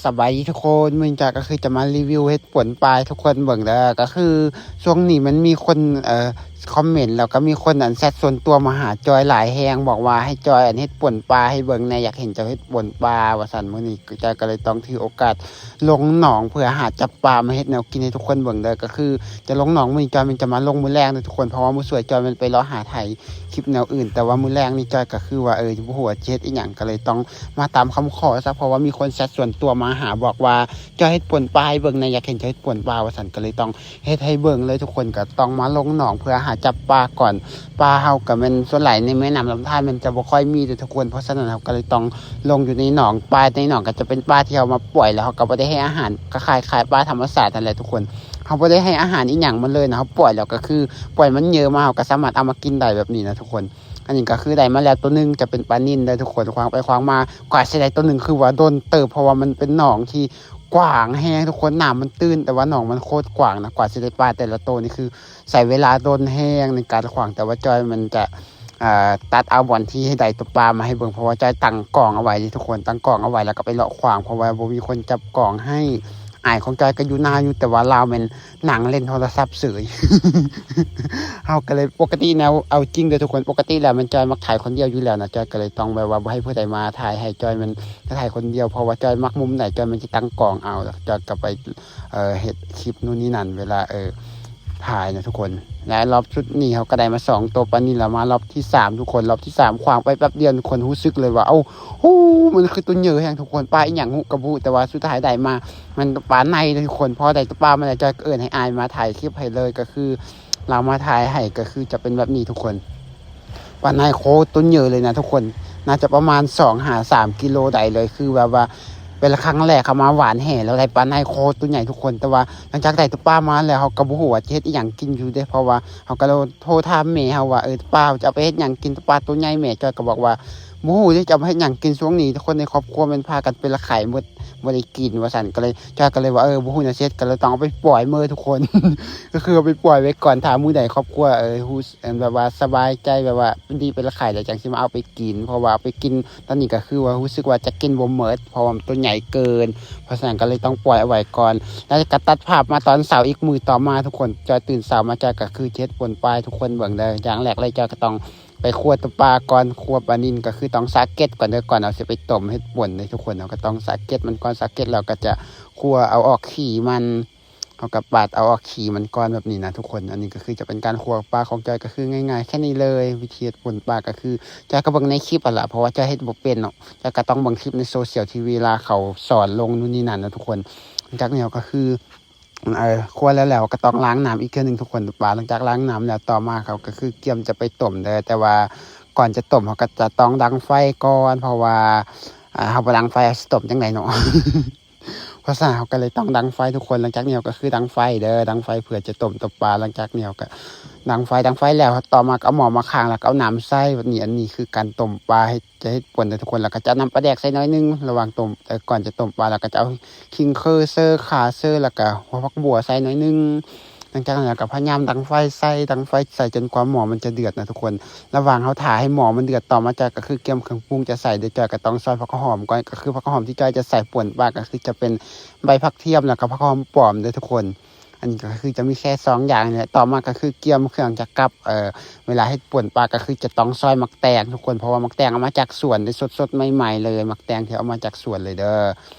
ສະບາຍດີທຸກຄົນ, ມື້ນີ້ຈອຍກໍຄືຈະມາຣີວິວເຮັດປົ່ນປາໃຫ້ທຸກຄົນເບິ່ງເດີ. ກໍຄືຊ່ວງນີ້ມັນມີຄົນ ເອີ ຄອມເມັນ ແລ້ວກໍມີຄົນອັນແຊັດສ່ວນຕົວມາຫາຈອຍຫຼາຍແຮງ, ບອກວ່າໃຫ້ຈອຍອັນເຮັດປົ່ນປາໃຫ້ເບິ່ງແດ່, ຢາກເຫັນເຈົ້າເຮັດປົ່ນປາວ່າຊັ້ນ. ມື້ນີ້ຈອຍກໍເລີຍຕ້ອງຖືໂອກາດລົງໜອງເພື່ອຫາຈັບປາມາເຮັດແນວກິນໃຫ້ທຸກຄົນເບິ່ງເດີ. ກໍຄືຈະລົງໜອງມື້ນີ້ ຈອຍມັນຈະມາລົງມື້ແລງເດີທຸກຄົນ, ເພາະວ່າມື້ສວຍຈອຍມັນໄປເລາະຫາໄຖຄລິບແນວອື່ນ, ແຕ່ວ່າມື້ແລງນີ້ຈອຍກໍຄືວ່າ ເອີ ບໍ່ຮູ້ວ່າຈະເຮັດອີ່ຫຍັງ, ກໍເລີຍຕ້ອງ ມາຕາມຄຳຂໍຊະ, ເພາະວ່າມີຄົນແຊັດສ່ວນຕົວມາຫາ ບອກວ່າ "ເຈົ້າເຮັດປົ່ນປາໃຫ້ເບິ່ງແດ່, ຢາກເຫັນເຈົ້າເຮັດປົ່ນປາ" ວ່າຊັ້ນ. ກໍເລີຍຕ້ອງເຮັດໃຫ້ເບິ່ງເລີຍທຸກຄົນ, ກໍຕ້ອງມາລົງໜອງເພື່ອຫາຈັບປາກ່ອນ. ປາເຮົາກໍແມ່ນສ່ວນຫຼາຍໃນແມ່ນ້ຳລຳທານມັນຈະບໍ່ຄ່ອຍມີເດີທຸກຄົນ, ເພາະສະນັ້ນເຮົາກໍເລີຍຕ້ອງລົງຢູ່ໃນໜອງ. ປາໃນໜອງກໍຈະເປັນປາທີ່ເຮົາມາປ່ອຍ ແລ້ວເຮົາກໍບໍ່ໄດ້ໃຫ້ອາຫານ, ກໍຄ້າຍໆປາທຳມະຊາດຫັ້ນແຫຼະທຸກຄົນ. ເຮົາບໍ່ໄດ້ໃຫ້ອາຫານອີ່ຫຍັງມັນເລີຍນະ, ເຮົາປ່ອຍແລ້ວກໍຄືປ່ອຍມັນເຍີມາ ເຮົາກໍສາມາດເອົາມາກິນໄດ້ແບບນີ້ນະທຸກຄົນ. ອັນນີ້ກໍຄືໄດ້ມາແລ້ວໂຕໜຶ່ງ ຈະເປັນປານິນເດີທຸກຄົນ. ຂວາງໄປຂວາງມາ ກວ່າຊິໄດ້ໂຕໜຶ່ງ ຄືວ່າດົນເຕີບ, ເພາະວ່າມັນເປັນໜອງທີ່ກວ້າງແຮງທຸກຄົນ, ນ້ຳມັນຕື້ນ ແຕ່ວ່າໜອງມັນໂຄດກວ້າງນະ. ກວ່າຊິໄດ້ປາແຕ່ລະໂຕນີ້ ຄືໃຊ້ເວລາດົນແຮງໃນການຂວາງ, ແຕ່ວ່າຈອຍມັນຈະ ເອີ ຕັດເອົາບ່ອນທີ່ໃຫ້ໄດ້ໂຕປາມາໃຫ້ເບິ່ງ, ເພາະວ່າຈອຍຕັ້ງກ້ອງເອົາໄວ້ເດທຸກຄົນ, ຕັ້ງກ້ອງເອົາໄວ້ແລ້ວກໍໄປເລາະຂວາງ, ເພາະວ່າບໍ່ມີຄົນຈັບກ້ອງໃຫ້. ອ້າຍຂອງຈອຍກໍຢູ່ນາຢູ່, ແຕ່ວ່າລາວແມ່ນ ນັ່ງຫຼິ້ນໂທລະສັບເສີຍ. ເຮົາກໍເລີຍ ປົກກະຕິແນວເອົາຈິງເດີທຸກຄົນ, ປົກກະຕິແລ້ວແມ່ນຈອຍມັກຖ່າຍຄົນດຽວຢູ່ແລ້ວນະ, ຈອຍກໍເລີຍຕ້ອງແບບວ່າບໍ່ໃຫ້ຜູ້ໃດມາຖ່າຍໃຫ້, ຈອຍແມ່ນຈະຖ່າຍຄົນດຽວ, ເພາະວ່າຈອຍມັກມຸມໃດ ຈອຍແມ່ນຈະຕັ້ງກ້ອງເອົາ, ແລ້ວຈອຍກໍໄປ ເອີ ເຮັດຄລິບນູ່ນນີ້ນັ້ນ ເວລາ ເອີ ຖ່າຍນະທຸກຄົນ. ແລະ ລອບຊຸດນີ້ເຮົາກໍໄດ້ມາສອງໂຕປານິນແລ້ວ, ມາລອບທີສາມທຸກຄົນ, ລອບທີສາມ ຂວາງໄປແປັບດຽວທຸກຄົນ ຮູ້ສຶກເລີຍວ່າ ເອົ້າ ໂອ້ ມັນຄືໂຕເຍີແຮງທຸກຄົນ, ປາອີ່ຫຍັງຮູ້ກໍບໍ່ຮູ້, ແຕ່ວ່າສຸດທ້າຍໄດ້ມາ ມັນປາໄນເລີຍທຸກຄົນ. ພໍໄດ້ປາມາແລ້ວ ຈອຍກໍເອີ້ນໃຫ້ອ້າຍມາຖ່າຍຄລິບໃຫ້ເລີຍ, ກໍຄືລາວມາຖ່າຍໃຫ້ ກໍຄືຈະເປັນແບບນີ້ທຸກຄົນ. ປາໄນໂຄດໂຕເຍີເລີຍນະທຸກຄົນ, ໜ້າຈະປະມານສອງຫາສາມກິໂລໄດ້ເລີຍ, ຄືແບບວ່າເປັນຄັ້ງແລກເຮົາມາຫວ່ານແຫ ແລ້ວໄດ້ປາໄນໂຄດໂຕໃຫຍ່ທຸກຄົນ. ແຕ່ວ່າຫຼັງຈາກໄດ້ໂຕປາມາແລ້ວ ເຮົາກໍບໍ່ຮູ້ວ່າຈະເຮັດອີ່ຫຍັງກິນຢູ່ເດ້, ເພາະວ່າເຮົາກໍໂທຖາມແມ່ເຮົາວ່າ ເອີ ປາຈະເອົາໄປເຮັດຫຍັງກິນ, ປາໂຕໃຫຍ່ແມ່. ຈອຍກໍບອກວ່າ ບໍ່ຮູ້ເດ້ ຈະເອົາມາເຮັດຫຍັງກິນຊ່ວງນີ້, ທຸກຄົນໃນຄອບຄົວແມ່ນພາກັນເປັນລະໄຂ້ໝົດ ບໍ່ໄດ້ກິນວ່າຊັ້ນ. ກໍເລີຍ ຈອຍກໍເລີຍວ່າ ເອີ ບໍ່ຮູ້ແນວຊິເຮັດ ກໍເລີຍຕ້ອງເອົາໄປປ່ອຍເມີທຸກຄົນ. ກໍຄືເອົາໄປປ່ອຍໄວ້ກ່ອນ, ຖ້າມື້ໃດຄອບຄົວ ເອີ ຮູ້ ອັນ ແບບວ່າສະບາຍໃຈ ແບບວ່າດີເປັນລະໄຂ້ແລ້ວ ຈັ່ງຊິມາເອົາໄປກິນ, ເພາະວ່າເອົາໄປກິນຕອນນີ້ກໍຄືວ່າຮູ້ສຶກວ່າຈະກິນບໍ່ໝົດ ເພາະວ່າມັນໂຕໃຫຍ່ເກີນ. ເພາະສະນັ້ນກໍເລີຍຕ້ອງປ່ອຍເອົາໄວ້ກ່ອນ. ແລ້ວກໍຕັດພາບມາຕອນເຊົ້າອີກມື້ຕໍ່ມາທຸກຄົນ, ຈອຍຕື່ນເຊົ້າມາ ຈອຍກໍຄືຈະເຮັດປົ່ນປາໃຫ້ທຸກຄົນເບິ່ງເດີ. ຢ່າງແລກເລີຍ ຈອຍກໍຕ້ອງ ໄປຂົ້ວໂຕປາກ່ອນ, ຂົ້ວປານິນກໍຄືຕ້ອງສະເກັດກ່ອນເດີ, ກ່ອນເຮົາຊິໄປຕົ້ມເຮັດປົ່ນເດ້ທຸກຄົນ. ເຮົາກໍຕ້ອງສະເກັດມັນກ່ອນ, ສະເກັດແລ້ວກໍຈະຂົ້ວເອົາອອກຂີ້ມັນ, ເຮົາກໍປາດເອົາອອກຂີ້ມັນກ່ອນແບບນີ້ນະທຸກຄົນ. ອັນນີ້ກໍຄືຈະເປັນການຂົ້ວປາຂອງຈອຍ, ກໍຄືງ່າຍໆແຄ່ນີ້ເລີຍ. ວິທີເຮັດປົ່ນປາກໍຄືຈອຍກໍເບິ່ງໃນຄລິບຫັ້ນລະ, ເພາະວ່າຈອຍເຮັດບໍ່ເປັນເນາະ, ຈອຍກໍຕ້ອງເບິ່ງຄລິບໃນໂຊຊຽວທີ່ເວລາເຂົາສອນລົງນູ່ນນີ້ນັ້ນນະທຸກຄົນ. ຈາກນັ້ນກໍຄື ເອີ ຂົ້ວແລ້ວ ແລ້ວກໍຕ້ອງລ້າງນ້ຳອີກເທື່ອໜຶ່ງທຸກຄົນ ປາ. ຫຼັງຈາກລ້າງນ້ຳແລ້ວ ຕໍ່ມາເຂົາກໍຄືກຽມຈະໄປຕົ້ມເດີ, ແຕ່ວ່າກ່ອນຈະຕົ້ມເຮົາກໍຈະຕ້ອງດັງໄຟກ່ອນ, ເພາະວ່າ ເຮົາບໍ່ດັງໄຟເຮົາຊິຕົ້ມຈັ່ງໃດເນາະ. ເພາະສະນັ້ນເຮົາກໍເລີຍຕ້ອງດັງໄຟທຸກຄົນ. ຫຼັງຈາກນີ້ເຮົາກໍຄືດັງໄຟເດີ, ດັງໄຟເພື່ອຈະຕົ້ມໂຕປາ. ຫຼັງຈາກນີ້ເຮົາກໍດັງໄຟ, ດັງໄຟແລ້ວ ຕໍ່ມາກໍເອົາໝໍ້ມາຂ້າງ ແລ້ວກໍເອົານ້ຳໃສ່ແບບນີ້. ອັນນີ້ຄືການຕົ້ມປາ ເຮັດ ຈະເຮັດປົ່ນເດີທຸກຄົນ, ແລ້ວກໍຈະເອົານ້ຳປາແດກໃສ່ໜ້ອຍໜຶ່ງ ລະຫວ່າງຕົ້ມ, ເອີ ກ່ອນຈະຕົ້ມປາ. ແລ້ວກໍຈະເອົາຂີງເຄີເຊີ ຂ່າເຊີ ແລ້ວກໍຫົວຜັກບົວໃສ່ໜ້ອຍໜຶ່ງ. ຫຼັງຈາກນັ້ນແລ້ວກໍພະຍາຍາມດັງໄຟໃສ່, ດັງໄຟໃສ່ຈົນກວ່າໝໍ້ມັນຈະເດືອດນະທຸກຄົນ. ລະຫວ່າງເຮົາຖ້າໃຫ້ໝໍ້ມັນເດືອດ, ຕໍ່ມາຈອຍກໍຄືກຽມເຄື່ອງປຸງຈະໃສ່ເດີ. ຈອຍກໍຕ້ອງຊອຍຜັກຫອມກ່ອນ, ກໍຄືຜັກຫອມທີ່ຈອຍຈະໃສ່ປົ່ນປາ ກໍຄືຈະເປັນໃບຜັກທຽມ ແລ້ວກໍຜັກຫອມປ້ອມເດີທຸກຄົນ. ອັນນີ້ກໍຄືຈະມີແຄ່ສອງຢ່າງນີ້ແຫຼະ. ຕໍ່ມາກໍຄືກຽມເຄື່ອງຈະກັບ, ເອີ ເວລາເຮັດປົ່ນປາກໍຄືຈະຕ້ອງຊອຍໝາກແຕງທຸກຄົນ, ເພາະວ່າໝາກແຕງເອົາມາຈາກສວນເດ້, ສົດໆໃໝ່ໆເລີຍ, ໝາກແຕງທີ່ເອົາມາຈາກສວນເລີຍເດີ.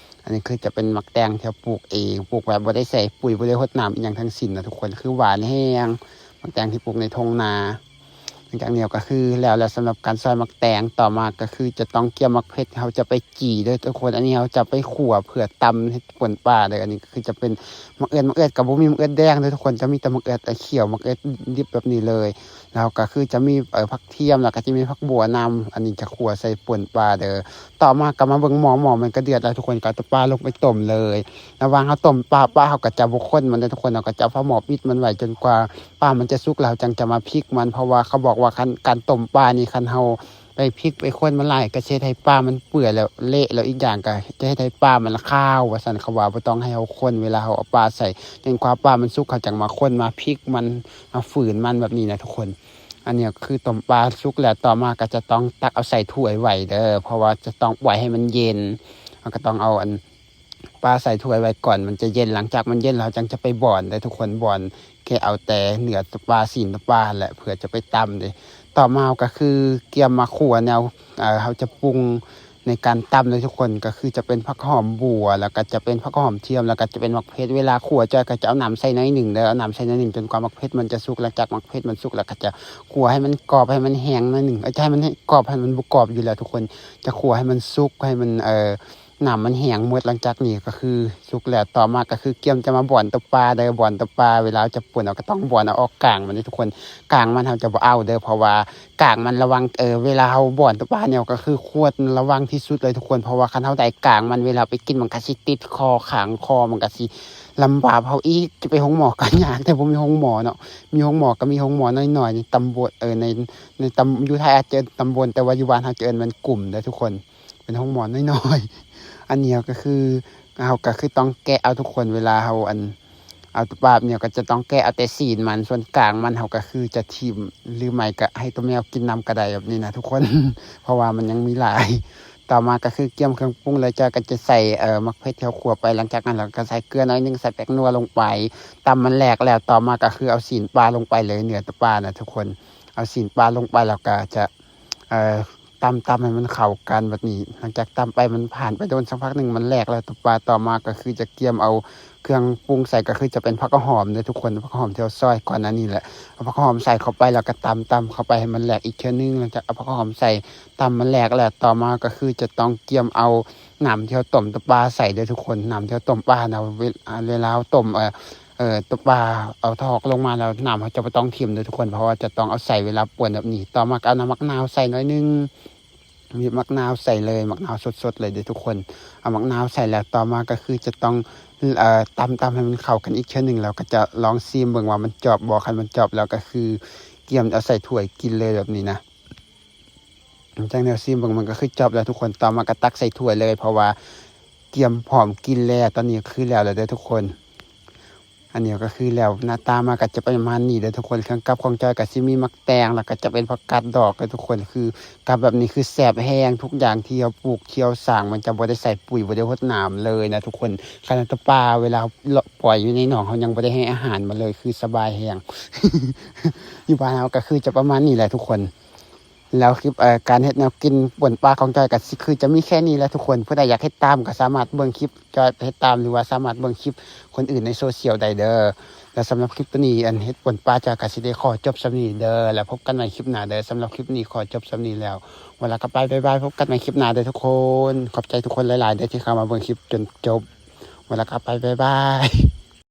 ອັນນີ້ຄືຈະເປັນໝາກແຕງທີ່ເຮົາປູກເອງ, ປູກແບບບໍ່ໄດ້ໃສ່ປຸ໋ຍ ບໍ່ໄດ້ຫົດນ້ຳອີ່ຫຍັງທັງສິ້ນນະທຸກຄົນ, ຄືຫວານແຮງ, ໝາກແຕງທີ່ປູກໃນທົ່ງນາ. ຫຼັງຈາກນີ້ກໍຄືແລ້ວແຫຼະ ສຳລັບການຊອຍໝາກແຕງ. ຕໍ່ມາກໍຄືຈະຕ້ອງກຽມໝາກເຜັດ, ເຮົາຈະໄປຈີ່ເດີທຸກຄົນ. ອັນນີ້ເຮົາຈະໄປຂົ້ວເພື່ອຕຳເຮັດປົ່ນປາເດີ. ອັນນີ້ກໍຄືຈະເປັນໝາກເອືອດ, ໝາກເອືອດກໍບໍ່ມີໝາກເອືອດແດງເດີທຸກຄົນ, ຈະມີແຕ່ໝາກເອືອດຂຽວ, ໝາກເອືອດດິບແບບນີ້ເລີຍ. ແລ້ວກໍຄືຈະມີ ເອີ ຜັກທຽມ, ແລ້ວກໍຈະມີຜັກບົວນຳ. ອັນນີ້ຈະຂົ້ວໃສ່ປົ່ນປາເດີ. ຕໍ່ມາກໍມາເບິ່ງໝໍ້, ໝໍ້ມັນກໍເດືອດແລ້ວທຸກຄົນ, ກໍເອົາໂຕປາລົງໄປຕົ້ມເລີຍ. ລະຫວ່າງເຮົາຕົ້ມປາ, ປາເຮົາກໍຈະບໍ່ຄົນມັນເດີທຸກຄົນ, ເຮົາກໍຈະເອົາຝາໝໍ້ປິດມັນໄວ້ຈົນກວ່າ ປາມັນຈະສຸກ ແລ້ວເຮົາຈັ່ງຈະມາພິກມັນ. ເພາະວ່າເຂົາບອກວ່າ ຄັນການຕົ້ມປານີ້ ຄັນເຮົາໄປພິກໄປຄົນມັນຫຼາຍ ກໍຈະເຮັດໃຫ້ປາມັນເປື່ອຍແລ້ວເລະ, ແລ້ວອີກຢ່າງກໍຈະເຮັດໃຫ້ປາມັນຄາວວ່າຊັ້ນ. ເຂົາວ່າບໍ່ຕ້ອງໃຫ້ເຮົາຄົນ ເວລາເຮົາເອົາປາໃສ່ ຈົນກວ່າປາມັນສຸກ ເຮົາຈັ່ງມາຄົນມາພິກມັນ ມາຝືນມັນແບບນີ້ນະທຸກຄົນ. ອັນນີ້ກໍຄືຕົ້ມປາສຸກແລ້ວ, ຕໍ່ມາກໍຈະຕ້ອງຕັກເອົາໃສ່ຖ້ວຍໄວ້ເດີ, ເພາະວ່າຈະຕ້ອງປ່ອຍໃຫ້ມັນເຢັນ. ເຮົາກໍຕ້ອງເອົາອັນ ປາໃສ່ຖ້ວຍໄວ້ກ່ອນ ມັນຈະເຢັນ. ຫຼັງຈາກມັນເຢັນແລ້ວ ເຮົາຈັ່ງຈະໄປບ່ອນເດີທຸກຄົນ, ບ່ອນແກະເອົາແຕ່ເນື້ອປາ ຊີ້ນປາຫັ້ນແຫຼະ ເພື່ອຈະໄປຕຳເດ້. ຕໍ່ມາເຮົາກໍຄືກຽມມາຂົ້ວແນວ ເອີ ເຮົາຈະປຸງໃນການຕຳເດີທຸກຄົນ, ກໍຄືຈະເປັນຜັກຫອມບົ່ວ ແລ້ວກໍຈະເປັນຜັກຫອມທຽມ ແລ້ວກໍຈະເປັນໝາກເຜັດ. ເວລາຂົ້ວ ຈ້ອຍກໍຈະເອົານ້ຳໃສ່ໜ້ອຍໜຶ່ງເດີ, ເອົານ້ຳໃສ່ໜ້ອຍໜຶ່ງ ຈົນກວ່າໝາກເຜັດມັນຈະສຸກ. ຫຼັງຈາກໝາກເຜັດມັນສຸກແລ້ວ ກໍຈະຂົ້ວໃຫ້ມັນກອບ ໃຫ້ມັນແຫ້ງໜ້ອຍໜຶ່ງ, ເອີ ຈະໃຫ້ມັນກອບ ໃຫ້ມັນບໍ່ກອບຢູ່ແລ້ວທຸກຄົນ, ຈະຂົ້ວໃຫ້ມັນສຸກ ໃຫ້ມັນ ເອີ ນ້ຳມັນແຫ້ງໝົດ. ຫຼັງຈາກນີ້ກໍຄືສຸກແລ້ວ, ຕໍ່ມາກໍຄືກຽມຈະມາບ່ອນຕົວປາເດີ. ບ່ອນຕົວປາ ເວລາເຮົາຈະປ່ວນ ເຮົາກໍຕ້ອງບ່ອນເອົາອອກກາງມັນເດ້ທຸກຄົນ. ກາງມັນເຮົາຈະບໍ່ເອົາເດີ ເພາະວ່າກາງມັນລະຫວ່າງ ເອີ ເວລາເຮົາບ່ອນຕົວປາແນວ ກໍຄືຄວນລະວັງທີ່ສຸດເລີຍທຸກຄົນ, ເພາະວ່າຄັນເຮົາໄດ້ກາງມັນ ເວລາໄປກິນມັນກໍຊິຕິດຄໍ ຄາງຄໍ ມັນກໍຊິລຳບາກເຮົາອີກ. ຈະໄປໂຮງໝໍກໍຍາກ ແຕ່ບໍ່ມີໂຮງໝໍເນາະ, ມີໂຮງໝໍກໍມີໂຮງໝໍນ້ອຍໆ ໃນຕຳບົນ ເອີ ໃນ ໃນຕຳ ຢູ່ໄທອາດຈະເອີ້ນຕຳບົນ ແຕ່ວ່າຢູ່ບ້ານເຮົາຈະເອີ້ນແມ່ນກຸ່ມເດີທຸກຄົນ. ເປັນໂຮງໝໍນ້ອຍໆ. ອັນນີ້ກໍຄືເຮົາກໍຄືຕ້ອງແກະເອົາທຸກຄົນ, ເວລາເຮົາ ອັນ ເອົາຕົວປາແບບນີ້ ກໍຈະຕ້ອງແກະເອົາແຕ່ຊີ້ນມັນ, ສ່ວນກາງມັນເຮົາກໍຄືຈະຖິ້ມ ຫຼືໄມ່ກໍໃຫ້ຕົວແມວກິນນຳກໍໄດ້ ແບບນີ້ນະທຸກຄົນ ເພາະວ່າມັນຍັງມີຫຼາຍ. ຕໍ່ມາກໍຄືກຽມເຄື່ອງປຸງເລີຍ, ຈອຍກໍຈະໃສ່ ເອີ ໝາກເຜັດທີ່ເຮົາຂົ້ວໄປ. ຫຼັງຈາກນັ້ນເຮົາກໍໃສ່ເກືອໜ້ອຍໜຶ່ງ ໃສ່ແປ້ງນົວລົງໄປ, ຕຳມັນແຫຼກແລ້ວ ຕໍ່ມາກໍຄືເອົາຊີ້ນປາລົງໄປເລີຍ, ເນື້ອຕົວປານະທຸກຄົນ. ເອົາຊີ້ນປາລົງໄປ ແລ້ວກໍຈະ ເອີ ຕຳ ຕຳໃຫ້ມັນເຂົ້າກັນແບບນີ້. ຫຼັງຈາກຕຳໄປ ມັນຜ່ານໄປໂດນສັກພັກໜຶ່ງ ມັນແຫຼກແລ້ວຕົວປາ. ຕໍ່ມາກໍຄືຈະກຽມເອົາເຄື່ອງປຸງໃສ່ ກໍຄືຈະເປັນຜັກຫອມເດີທຸກຄົນ, ຜັກຫອມທີ່ເຮົາຊອຍກ່ອນໜ້ານີ້ແຫຼະ. ເອົາຜັກຫອມໃສ່ເຂົ້າໄປ ແລ້ວກໍຕຳ ຕຳເຂົ້າໄປໃຫ້ມັນແຫຼກອີກເທື່ອໜຶ່ງ. ຫຼັງຈາກເອົາຜັກຫອມໃສ່ ຕຳມັນແຫຼກແລ້ວ ຕໍ່ມາກໍຄືຈະຕ້ອງກຽມເອົານ້ຳທີ່ເຮົາຕົ້ມຕົວປາໃສ່ເດີທຸກຄົນ. ນ້ຳທີ່ເຮົາຕົ້ມປານະ ເວ ເວລາເຮົາຕົ້ມ ເອີ ເອີ ຕົວປາເອົາຖອກລົງມາແລ້ວ ນ້ຳເຮົາຈະບໍ່ຕ້ອງຖິ້ມເດີທຸກຄົນ, ເພາະວ່າຈະຕ້ອງເອົາໃສ່ເວລາປ່ວນແບບນີ້. ຕໍ່ມາກໍເອົານ້ຳໝາກນາວໃສ່ໜ້ອຍໜຶ່ງ, ບີບໝາກນາວໃສ່ເລີຍ, ໝາກນາວສົດໆເລີຍເດີທຸກຄົນ. ເອົາໝາກນາວໃສ່ແລ້ວ ຕໍ່ມາກໍຄືຈະຕ້ອງ ເອີ ຕຳ ຕຳໃຫ້ມັນເຂົ້າກັນອີກເທື່ອໜຶ່ງ, ແລ້ວກໍຈະລອງຊີມເບິ່ງວ່າມັນຈອບບໍ່. ຄັນມັນຈອບແລ້ວ ກໍຄືກຽມເອົາໃສ່ຖ້ວຍກິນເລີຍແບບນີ້ນະ. ຫຼັງຈາກແນວຊີມເບິ່ງ ມັນກໍຄືຈອບແລ້ວທຸກຄົນ. ຕໍ່ມາກໍຕັກໃສ່ຖ້ວຍເລີຍ ເພາະວ່າກຽມພ້ອມກິນແລ້ວ. ຕອນນີ້ກໍຄືແລ້ວແລ້ວເດີທຸກຄົນ. ອັນນີ້ກໍຄືແລ້ວ, ໜ້າຕາມັນກໍຈະປະມານນີ້ເດີທຸກຄົນ. ເຄື່ອງກັບຂອງຈອຍກໍຊິມີໝາກແຕງ ແລ້ວກໍຈະເປັນຜັກກາດດອກເດີທຸກຄົນ. ຄືກັບແບບນີ້ຄືແຊບແຮງ, ທຸກຢ່າງທີ່ເຮົາປູກ ທີ່ເຮົາສ້າງ ມັນຈະບໍ່ໄດ້ໃສ່ປຸ໋ຍ ບໍ່ໄດ້ຫົດນ້ຳເລີຍນະທຸກຄົນ. ຂະໜາດແຕ່ປາ ເວລາເຮົາປ່ອຍຢູ່ໃນໜອງ ເຮົາຍັງບໍ່ໄດ້ໃຫ້ອາຫານມັນເລີຍ, ຄືສະບາຍແຮງ. ຢູ່ບ້ານເຮົາກໍຄືຈະປະມານນີ້ແຫຼະທຸກຄົນ. ແລ້ວຄລິບ ເອີ ການເຮັດແນວກິນປ່ນປາຂອງຈອຍກໍຊິຄືຈະມີແຄ່ນີ້ແຫຼະທຸກຄົນ. ຜູ້ໃດຢາກເຮັດຕາມກໍສາມາດເບິ່ງຄລິບຈອຍເຮັດຕາມ ຫຼືວ່າສາມາດເບິ່ງຄລິບຄົນອື່ນໃນໂຊຊຽວໄດ້ເດີ. ແລ້ວສຳລັບຄລິບໂຕນີ້ ອັນເຮັດປ່ນປາຈອຍກໍຊິໄດ້ຂໍຈົບສ່ຳນີ້ເດີ. ແລ້ວພົບກັນໃໝ່ຄລິບໜ້າເດີ. ສຳລັບຄລິບນີ້ຂໍຈົບສ່ຳນີ້ແລ້ວ. ເວລາກໍໄປ ບາຍບາຍ. ພົບກັນໃໝ່ຄລິບໜ້າເດີທຸກຄົນ. ຂອບໃຈທຸກຄົນຫຼາຍໆເດີທີ່ເຂົ້າມາເບິ່ງຄລິບຈົນຈົບ. ເວລາກໍໄປ ບາຍບາຍ.